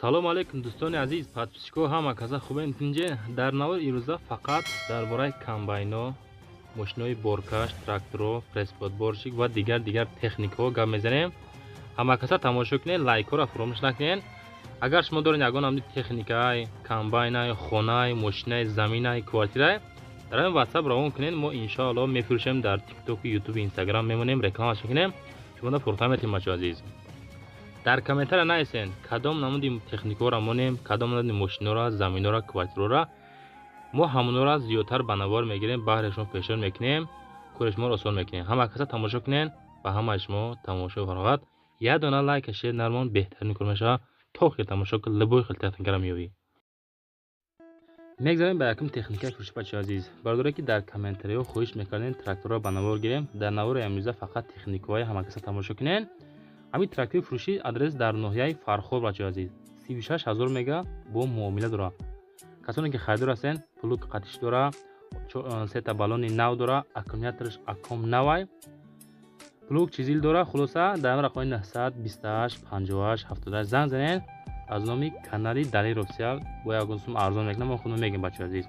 Салом алейкум, дӯстони азиз, подписчикҳо, ҳама каса хубен, тинҷе? Дар навори имрӯза фақат дар бораи комбайно, мошинои боркаш, тракторо, пресс-подборщик ва дигар техникаҳо гап мезанем. Ҳама каса тамошо кунед, лайкҳоро фуромӯш накунед. Агар шумо доред ягон намуди техникаи, комбайнай, хонай, мошинаи, заминай, квартирай, дар ҳамин ватсап равон кунед, мо иншоалло мефурӯшем. Дар Тиктоку, Ютубу, Инстаграм мемонем, рекламаш мекунем, шумода фурӯхта метавонем. Бачо азиз, дар комментария нависен, кадом намуди техникаҳоро монем, кадом намуди мошиноро, заминҳоро, квартираҳоро. Мо ҳамонҳоро зиёдтар ба навор мегирем, баҳри шумо пешниҳод мекунем, кори шуморо осон мекунем. Ҳама каса тамошо кунед, ба ҳамаи шумо тамошои фароғат. Як дона лайка, шер нармон, беҳтарин кор мешавад. То хел тамошо кун, любой хел техникаро меёбӣ. Мегзарем ба якум техникаи фурӯши. Бачаи азиз, бародаре ки дар комментариҳо хоҳиш мекардем тракторро ба навор гирем, дар навори имрӯза фақат техникаҳои ҳама каса тамошо кунед. Ҳамин трактори фурӯшӣ адрес дар ноҳияи Фархор, бачаи азиз, 36 000 мега, бо муомила дорад. Касоне ки харидор ҳастен, плуг қатиш дора, сета баллони нав дора, аккумулятораш аком навай, плуг чизил дора. Хулоса, дар рақами 928 58 78 занг занед. Аз номи канали Далер Офисиал бо ягон сум арзон мекунам, мо худмо мегем. Бачаи азиз,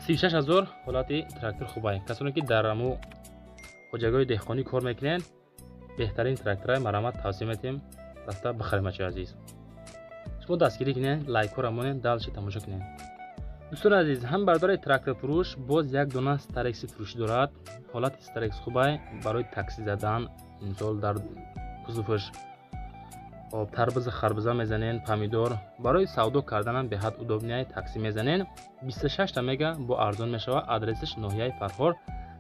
36 000, ҳолати трактор хубай. Касоне ки дар аму хоҷагиҳои деҳқонӣ кор мекунед, беҳтарин трактораи марамат тавсия метиҳем, рафта бихарем. Бачаи азиз, шумо дастгирӣ кунед, лайкҳоро монед, дальше тамошо кунед. Дӯстони азиз, ҳам бардораи тракторфурӯш боз як дона Старекси фурӯшӣ дорад. Ҳолати Старекс хубай, барои такси задан, мисол, дар кузоваш тарбуза, харбуза мезанен, помидор, барои савдо карданам беҳад удобный, такси мезанен. 26та мега, бо арзон мешавад. Адресаш ноҳияи Фархор.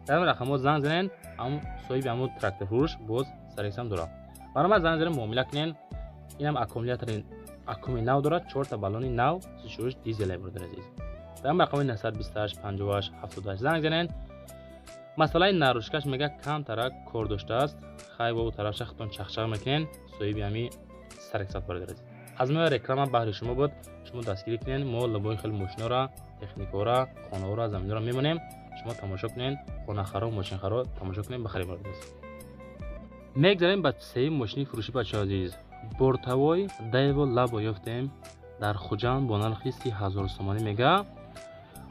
Дар ин рақамҳо занг занен. Ҳам соҳиби ҳамун тракторфурӯш боз Старексам дорад. Баромад, занг занен, муомила кунен. Инам аккумулятори акуми нав дорад, чорта баллони нав, сушуриш дизеле. Бародари азиз, дар рақами 928 58 78 занг занен. Масъалаи наружкаш мега камтарак кор доштааст. Хай, бо тарафша худтон чахчах мекунен, соҳиби ҳами Старексат. Бародари азиз, аз мо реклама баҳри шумо буд, шумо дастгирӣ кунен. Мо любой хел мошинора, техникаҳора, хонаҳоро, заминҳоро мемонем, шумо тамошо кунен. Хонахаро, мошинхаро тамошо кунен, бихарем. Бародари азиз, мегзарем ба сеюм мошини фурӯшӣ. Бачаи азиз, бортовой Дэу Лабо ёфтем дар Хуҷанд бо нархи 30 000 сомонӣ мега.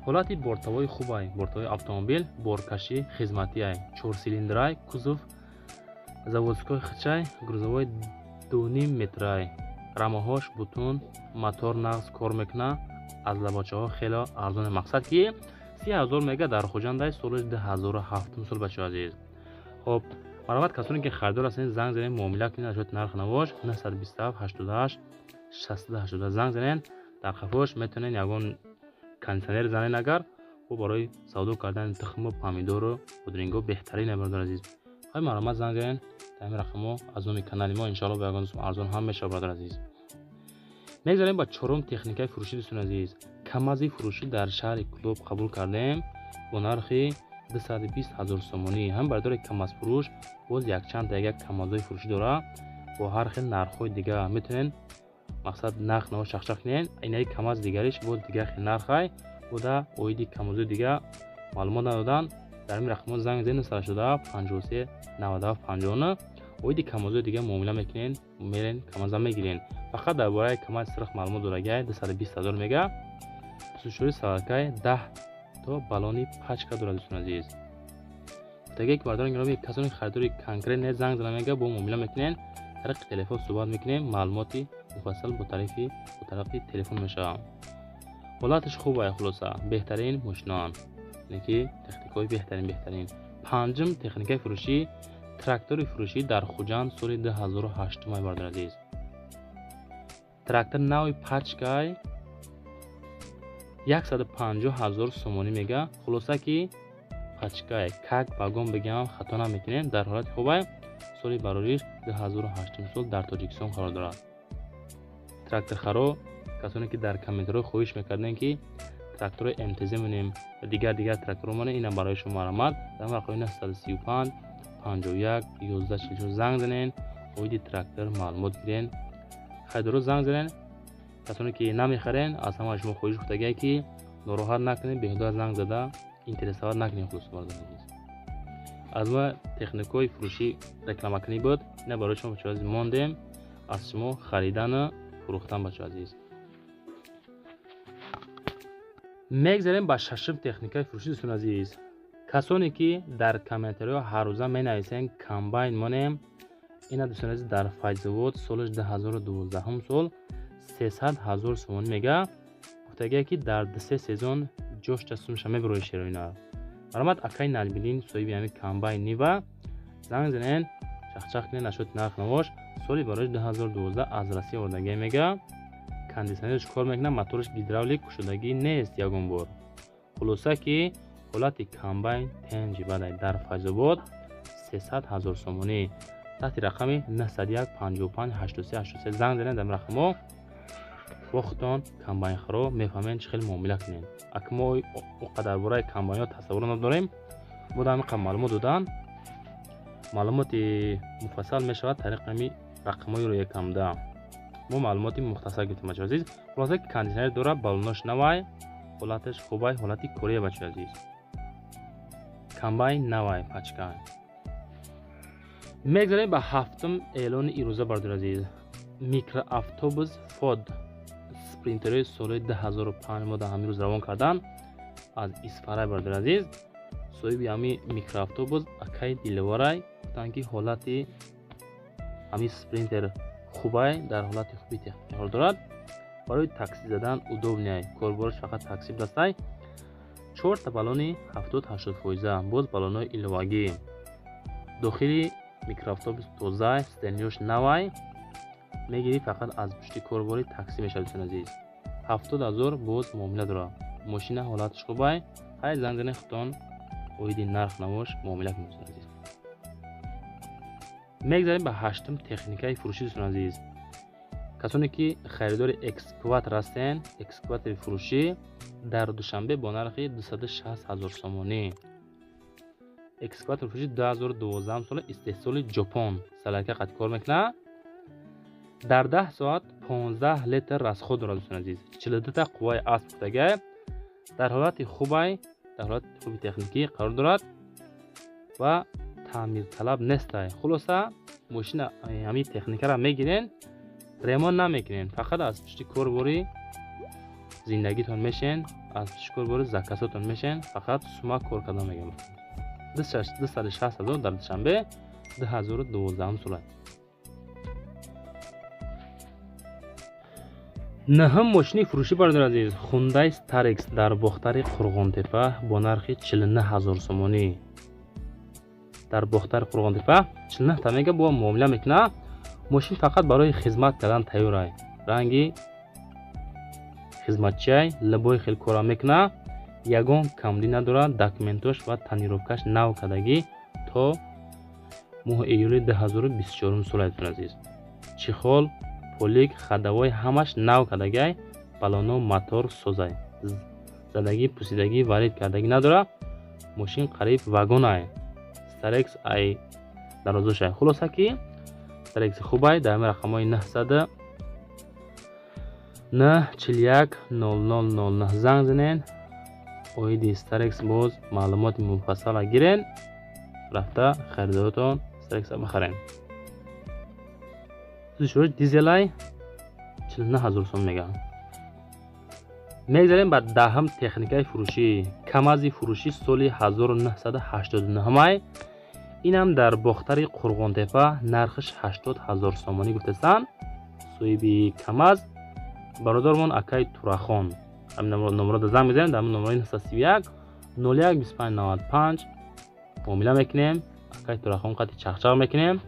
Ҳолати бортовой хубай, бортовой автомобил, боркашӣ, хизматиай, чорсилиндрай, кузов заводской хичай, грузовой 2,5 метрай, рамаҳош бутун, мотор нағз кор мекуна. Аз лабочаҳо хело арзоне. Мақсад ки 30 000 мега, дар Хуҷандай, соли 2007-ум сол. Бачаи азиз, хоб, марҳамат, касоне ки харидор ҳастед, занг занед, муомила кунед. Ашоти нарх навош 927 88 60 80 занг занед. Дар қафош метавонед ягон кондитсионер занед, агар бо барои савдо кардани тухму помидору бодринго беҳтарин. Бародари азиз, хай, марҳамат, занг занед дар ҳамин рақамҳо. Аз номи канали мо иншоалло ба ягон сум арзон ҳам мешавад. Бародари азиз, мегзарем ба чорум техникаи фурӯшӣ. Дӯстони азиз, Камази фурӯшӣ дар шаҳри Кӯлоб қабул кардем бо нархи 220 000 сомонӣ. Ҳам бардори камазфурӯш боз якчанд як камазҳои фурӯшӣ дорад бо ҳар хел нархҳои дига. Метавонед, мақсад, нарх наво чахчах кунед. Инаи камаз дигариш боз дигар хел нархай буда. Оиди камазҳои дига маълумот надодан. Дар ҳамин рақамҳо занг занед: 987 53 97 59. Оиди камазҳои дига муомила мекунед, мерен, камаза мегирен. Фақат дар бораи камази сирх маълумот дорагай, 220 000 мега, сушӯри салакай, 10 то баллони пачка дорад. Дӯстони азиз, гуфтагие ки бардорон гиромӣ, касоне харидори конкретно занг зана мега, бо муомила мекунед, тариқи телефон суҳбат мекунем, маълумоти муфассал бо тариқи телефон мешавад. Ҳолаташ хуб ай. Хулоса, беҳтарин мошиноанд, яъне ки техникаҳои беҳтарин, беҳтарин. Панҷум техникаи фурӯшӣ, трактори фурӯшӣ дар Хуҷанд, соли 2008-ум ай. Бародари азиз, трактор нави пачкай, 150 000 сомонӣ мега. Хулоса ки пачкай, как вагон бигам, хато намекунем, дар ҳолати хубай. Соли барориш 2008 сол, дар Тоҷикистон қарор дорад. Тракторхаро, касоне ки дар комментарҳо хоҳиш мекардем ки трактори МТЗ монем ва дигар дигар тракторҳо монем, инам барои шумо. Марҳамат, дар рақами 935 51 11 44 занг занен, оиди трактор маълумот гирен. Харидоро занг занен. Касоне ки намехарен, аз ҳамаи шумо хоҳиш гуфтагие ки нороҳат накунед, беҳуда занг зада интересовать накунед. Хулоса, бародари азиз, аз ма техникаҳои фурӯшӣ рекламакунӣ буд, ина барои шумо чози мондем. Аз шумо харидану Фурӯхтан, бачо азиз. Мегзарем ба шашум техникаи фурӯшӣ, дӯстони азиз. Касоне ки дар комментариҳо ҳаррӯза менависен комбайн монем, ина, дӯстони азиз, дар Файзобод солаш 2012 сол, 300 ҳазор сомонӣ мега. Гуфтагие ки дар дусе сезон ҷошта сумша мебирои шероина. Марҳамат, акаи Наҷмиддин, соҳиби ҳамин комбайн Нива, занг занен, чахчах кунен нашоти нарх навош. Соли барои 2012, аз Россия овардагие мега. Кондитсионерш кор мекунад, мотораш гидравлик, кушодагӣ нест ягон бор. Хулоса ки ҳолати комбайн тенҷи бадай. Дар Файзобод 300 ҳазор сомонӣ. Таҳти рақами 901 55 83 83 занг занед. Дар рақамҳо бо худтон комбайнхаро мефаҳмед, чӣ хел муомила кунед. Ака, мо о қадар бораи комбайнҳо тасаввур надорем, мо дар ҳамин маълумот додан. Маълумоти муфассал мешавад тариқи ҳами рақамҳои рӯякамда. Мо маълумоти мухтасар гирифтем, бачаҳо азиз. Хулоса ки кондитсионер дорад, балонош навай, ҳолаташ хубай, ҳолати кория, бачаҳо азиз. Комбайн навай, пачка. Мегзарем ба ҳафтум эълони ирӯза, бардори азиз. Микроавтобус Фод Спринтерои соли 2005 мо дар ҳамин рӯз равон кардан аз Исфарай, бардори азиз. Соҳиби ҳамин микроавтобус акаи Диловарай. Гуфтанд ки ҳолати ҳамин Спринтер хубай, дар ҳолати хуби техникӣ қарор дорад, барои такси задан удобный, корбораш фақат такси дастай. Чорта баллони 70-80 фоиза, боз баллонҳои иловагӣ. Дохили микроавтобус тоза, сиденьеёш навай. Мегирӣ, фақат аз пушти корбори такси мешавад, дӯстони азиз. 70 000, боз муомила дорад. Мошина ҳолаташ хубай. Ҳай, занг занед, худтон оиди нарх навош муомила кунед, дӯстони азиз. Мегзарем ба ҳаштум техникаи фурӯшӣ, дӯстони азиз. Касоне ки харидори экскаватор ҳастен, экскаватори фурӯшӣ дар Душанбе бо нархи 260 ҳазор сомонӣ. Экскаватор фурӯшӣ 2012 сола, истеҳсоли Ҷопон, солярка қати кор мекунад, дар 10 соат 15 литр расход дорад, дӯстони азиз. 42та қувваи асп гуфтагай. Дар ҳолати хубай, дар ҳолати хуби техникӣ қарор дорад ва таъмирталаб нестай. Хулоса, мошина, ҳамин техникаро мегирен, ремонт намекунен, фақат аз пушти корбори зиндагитон мешен, аз пушти корбори заказотон мешен, фақат сума кор кардан мегам. 260 ҳазор дар Душанбе, 2012 сола. Наҳум мошини фурӯшӣ, бародари азиз, Хундай Старекс дар Бохтари Қурғонтепа бо нархи 49 ҳазор сомонӣ. Дар Бохтари Қурғонтепа 49 та мега, бо муомила мекунад. Мошин фақат барои хизмат кардан тайёрай, ранги хизматчиай, либои хел кора мекунад, ягон камдӣ надорад. Документош ва тонировкаш нав кардагӣ то моҳи июли 2024 сола, азиз. Чехол, полик, ходовой ҳамаш нав кардагай, балоно, мотор созай, задагӣ, пусидагӣ, варид кардагӣ надорад. Мошин қариб вагонай, Старекс ай дарозошай. Хулоса ки Старекси хубай. Дар ҳамин рақамҳои 900 9 41 00 09 занг занен, оиди Старекс боз маълумоти муфассала гирен, рафта харидоротон Старекса бихарен. Сӯзишвориш дизелай, 49 ҳазор сом мегӯянд. Мегзарем ба даҳум техникаи фурӯшӣ. Камази фурӯшӣ соли 1989 май, инам дар Бохтари Қурғонтепа, нархиш 80 ҳазор сомонӣ гуфтастанд. Соҳиби Камаз бародармон акаи Турахон. Ҳамин номерода занг мезанем, дар номерои 931 01 25 95 муомила мекунем. Акаи Турахон қати чахчах мекунем.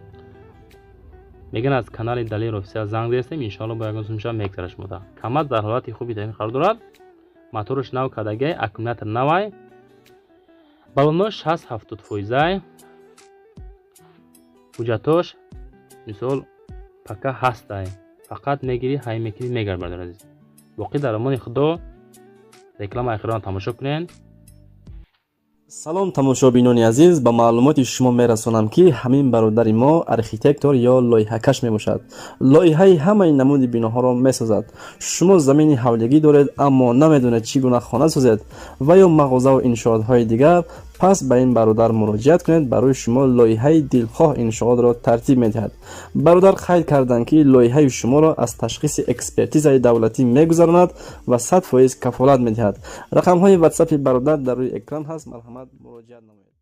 Мегӯянд, аз канали Далер Офисиал занг зестем, иншоалло бо ягон сумша мегзара шумода. Камаз дар ҳолати хуби техникӣ қарор дорад, мотораш нав кардагай, аккумулятор навай, баллонош 60-70 фоизай, ҳуҷҷатош мисол пака ҳастай. Фақат мегирӣ, ҳай мекунӣ, мегард, бародари азиз. Боқӣ дар амони Худо. Реклама охирона тамошо кунед. Салом, тамошобинони азиз! Ба маълумоти шумо мерасонам, ки ҳамин бародари мо архитектор ё лоиҳакаш мебошад. Лоиҳаи ҳамаи намуди биноҳоро месозад. Шумо замини ҳавлигӣ доред, аммо намедонед, чӣ гуна хона созед ва ё мағозаву иншоотҳои дигар. Пас ба ин бародар муроҷиат кунед, барои шумо лоиҳаи дилхоҳ иншоотро тартиб медиҳад. Бародар қайд карданд, ки лоиҳаи шуморо аз ташхиси экспертизаи давлатӣ мегузаронад ва 100% кафолат медиҳад. Рақамҳои ватсапи бародар дар рӯи экран ҳаст, марҳамат, муроҷиат намоед.